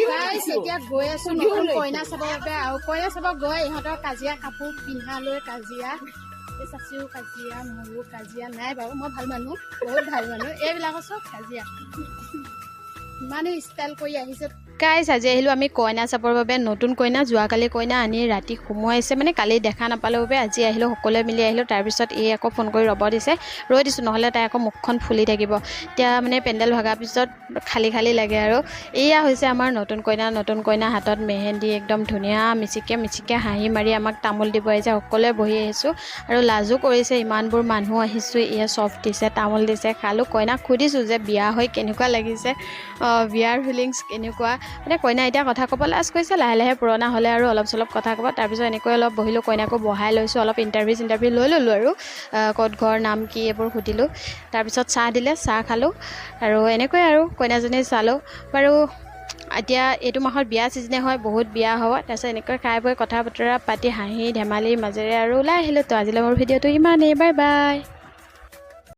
গাইছ, এতিয়া গৈ আছো নতুন কইনা চাবৰ বাবে। আৰু কইনা চাব গৈ ইহঁতৰ কাজিয়া, কাপোৰ পিন্ধা লৈ কাজিয়া, এই চাচিও কাজিয়া, মোৰো কাজিয়া। নাই বাৰু, মই ভাল মানুহ, বহুত ভাল মানুহ। এইবিলাকৰ চব কাজিয়া, ইমানেই ষ্টাইল কৰি আহিছে। গাইজ, আজি আহিলোঁ আমি কইনা চাবৰ বাবে। নতুন কইনা, যোৱাকালি কইনা আনি ৰাতি সোমোৱাইছে। মানে কালি দেখা নাপালোঁ বাবে আজি আহিলোঁ, সকলোৱে মিলি আহিলোঁ। তাৰপিছত এই আকৌ ফোন কৰি ৰ'ব দিছে, ৰৈ দিছোঁ, নহ'লে তাই আকৌ মুখখন ফুলি থাকিব। এতিয়া মানে পেণ্ডেল ভগাৰ পিছত খালী খালী লাগে। আৰু এয়া হৈছে আমাৰ নতুন কইনা। নতুন কইনা হাতত মেহেন্দি, একদম ধুনীয়া মিচিকে মিচিকে হাঁহি মাৰি আমাক তামোল দিব আহিছে। সকলোৱে বহি আহিছোঁ আৰু লাজো কৰিছে, ইমানবোৰ মানুহ আহিছোঁ। এয়া চফ দিছে, তামোল দিছে, খালোঁ। কইনাক সুধিছোঁ যে বিয়া হৈ কেনেকুৱা লাগিছে, বিয়াৰ ফিলিংছ কেনেকুৱা। মানে কইনা এতিয়া কথা ক'ব লাজ কৰিছে, লাহে লাহে পুৰণা হ'লে আৰু অলপ চলপ কথা ক'ব। তাৰপিছত এনেকৈ অলপ বহিলোঁ, কইনাকো বহাই লৈছোঁ, অলপ ইণ্টাৰভিউ চিণ্টাৰভিউ লৈ ল'লোঁ আৰু ক'ত ঘৰ, নাম কি, এইবোৰ সুধিলোঁ। তাৰপিছত চাহ দিলে, চাহ খালোঁ আৰু এনেকৈ আৰু কইনাজনী চালোঁ। বাৰু, এতিয়া এইটো মাহত বিয়া ছিজনে হয়, বহুত বিয়া হ'ব। তাৰপিছত এনেকৈ খাই বৈ, কথা বতৰা পাতি, হাঁহি ধেমালিৰ মাজেৰে আৰু ওলাই আহিলোঁ। তো আজিলৈ মোৰ ভিডিঅ'টো ইমানেই, বাই বাই।